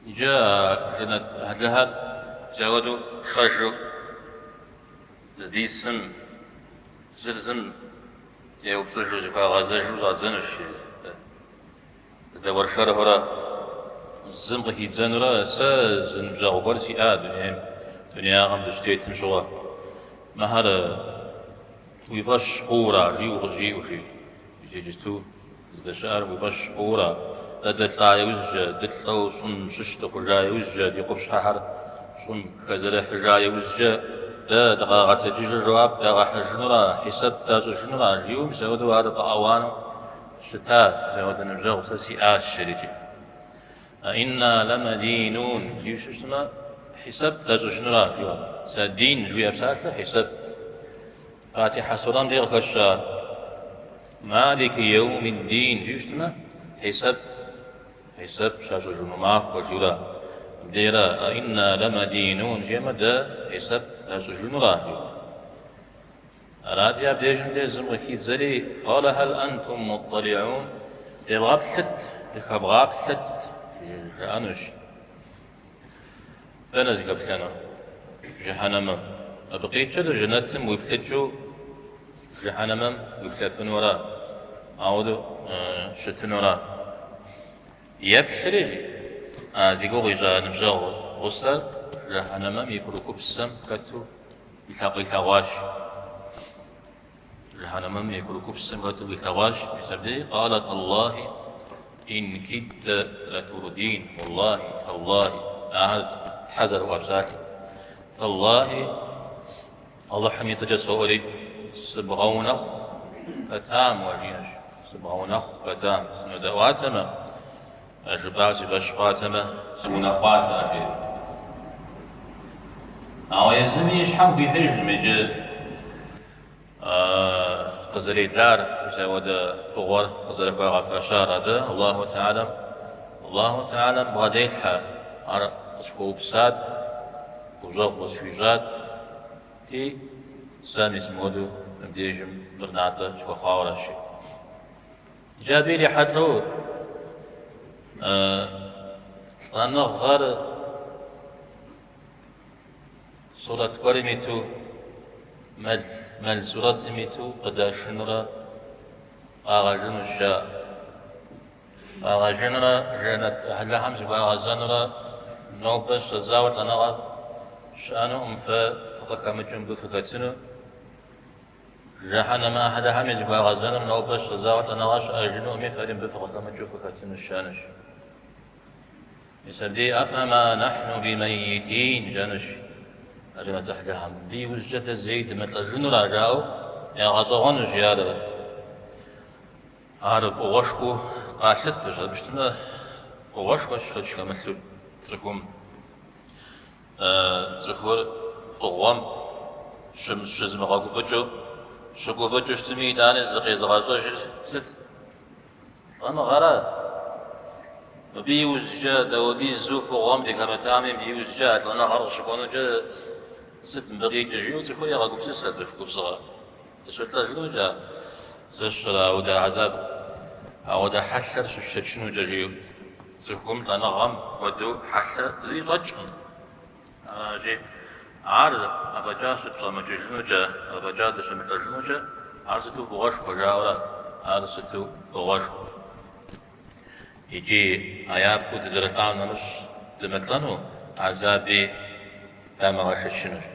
Иджы а жэнэт ӏыхьлыхэр мис ауэдэу тхъэжу здисым зыр зым еупщӏыжу, зыхуагъэзэжу щӏадзэнущ. Здэуэршэрхьурэ зым къыхидзэнурэ, сэ зы ныбжьэгъу гуэр сиӏа дунейм, дунеягъэм дыщытетым щыгъуэ, мыхэр уи фӏэщ хъуура, жиӏэу къызжиӏэу, жи. Иджысту дыздэщыӏэр уи фӏэщ хъуура? Дэ дылӏа иужькӏэ, дылӏэу щӏым щыщ дыхъужа иужькӏэ, ди къупщхьэхэр щӏым хэзэрыхьыжа иужькӏэ, дэ дыкъагъэтэджыжу жэуап дагъэхьыжынура, хьисэп дащӏыжынура, жиӏэу мис апхуэдэу ар фӏэауану щыта, мис апхуэдэ ныбжьэгъу сэ сиӏащ, жерикӏи. Аинна ламадинун жиӏэу щытмэ, хьисэп дащӏыжынура, жиӏэу. Сэ дин жиӏэ псалъэ хьисэп. Фатихьэ сурэм дей къыхэща Малики еумиддин жиӏэу щытмэ, хьисэп, хьисэп щащӏыжыну махуэ жиӏэурэ. Мыбдейрэ аинна ламадинун жиӏэмэ, дэ хьисэп дащӏыжынура, жиӏэу. Арати, абдежым де зым къыхидзэри, Къалэ хьэл антум муттӏэлиӏун, девгъэплъыт, дыхэвгъаплъэт, жаӏэнущ. Дэнэ зыхэплъэнур? Жыхьэнэмэм. Абы къикӏыр жэнэтым уиплъыкӏыу жыхьэнэмэм уиплъэфынура? Ауэдэу щытынура? Еплъри, жи, а зи гугъу ищӏа ныбжьэгъу гъусэр жыхьэнэмэм и курыкупсэм хэту къилъэгъуащ. Жыхьэнэмэм и курыкупсэм хэту къилъэгъуащ. Мис абдей, къалэ тэллахи ин кидтэ лэтурдин, уэллахи, тэллахи, ахэр тхьэ зэрыӏуа псалъэ. Тэллахи, Алыхьым и цӏэкӏэ соӏуэри, сыбгъэунэхъу пэтам уэ, жиӏэнущ, сыбгъэунэхъу пэтам, сынодэӏуатэмэ, а жыпӏар си фӏэщ хъуатэмэ, сыунэхъуатэкъэ, жеӏэ. Ауэ езыми и щхьэм хуихьыжкъым иджы къызэрелар, мис апхуэдэ фӏыгъуэр къызэрыхуагъэфэщар. Атӏэ Аллаху Тэхьэлам, Аллаху Тэхьэлам бгъэделъхьэ, ар къысхуэупсат, гущӏэгъу къысхуищӏат, ти, сэ мис мыуэду мыбдежым мыр натӏэ схуэхъуауэращ. Иджы абы ирихьэлӏэу лӏэныгъэр сурэт гуэрым иту, мэл, мэл сурэтым иту къыдашынурэ фӏагъэжынущ жаӏэ. Фӏагъэжынурэ жэнэт ӏыхьлыхэм зыхуагъэзэнурэ нобэ щыщӏэдзауэ лӏэныгъэ щыӏэнукъым, фэ фыкъыхэмыкӏыу мыбы фыхэтыну. Жыхьэнэмэ ӏыхьлыхэми зыхуагъэзэнур нобэ щыщӏэдзауэ лӏэныгъэ щыӏэжынукъыми, фэри мыбы фыкъыхэмыкӏыу фыхэтынущ, жаӏэнущ. Мис абдей афэма нэхьну бимэйитин, жаӏэнущ а жэнэт ӏыхьлыхэм. Мыбы иужькӏэ дэ зэи дымылӏэжынура, жаӏэу ягъэщӏэгъуэнущ ар. Ар фӏыгъуэшхуэу къалъытэщ, абы щытмэ, фӏыгъуэшхуэщ шэч хэмылъу цӏыхум. Цӏыхур фӏыгъуэм щызымыгъэгуфӏыкӏыу, щыгуфӏыкӏыу щытми, итӏани зыкъезыгъэщӏэжыр сыт? Лӏэныгъэра? Мыбы иужькӏэ дауэдизу фӏыгъуэм дыхэмытами, мыбы иужькӏэ а лӏэныгъэр къыщыкӏуэнукӏэ сыт мыбы къикӏыр жиӏэу цӏыхур егъэгупсысэ, цӏыху губзыгъэ. Дыщылӏэжынукӏэ, зэщэрэ ауэдэ хьэзаб, ауэдэ хьэлъэр щытшэчынукӏэ жиӏэу. Цӏыхум лӏэныгъэм хуэдэу хьэлъэ зыри щӏэкӏкъым. Аращи, ар афӏэкӏа щытщӏэмыкӏыжынукӏэ, афӏэкӏа дыщымылӏэжынукӏэ, ар сыту фӏыгъуэшхуэ, жаӏэурэ, ар сыту фӏыгъуэшхуэ. Икӏи а япэу дызэрылӏам нэмыщӏ дымылӏэну, гӏэзаби дамыгъэшэчынущ.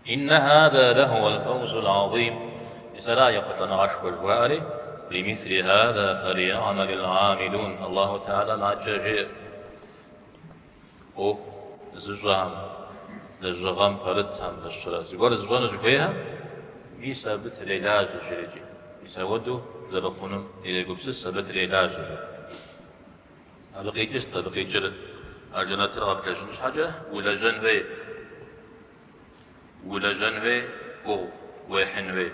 Иннэ хаза лэхууэл фэузул гӏэзим, мис ара ехъулӏэныгъэшхуэ жыхуаӏэри, лимисли хаза фэлйэгьмэлил гӏамилун, Аллаху Тэхьэлам адэкӏэ жеӏэ, ӏуэху зыщӏэхэм, лэжьыгъэм пэрытхэм, зэщрэ зыгуэр зыщӏэну зыхуейхэм, мис абы трелажьэ жерикӏи, мис ауэдэу зэрыхъунум ирегупсыс, абы трелажьэ жери. Абы къикӏыр сыт? Абы къикӏыр а жэнэтыр къэблэжьын щхьэкӏэ улэжьэн хуей. Улэжьэн хуей, гугъу уехьын хуей.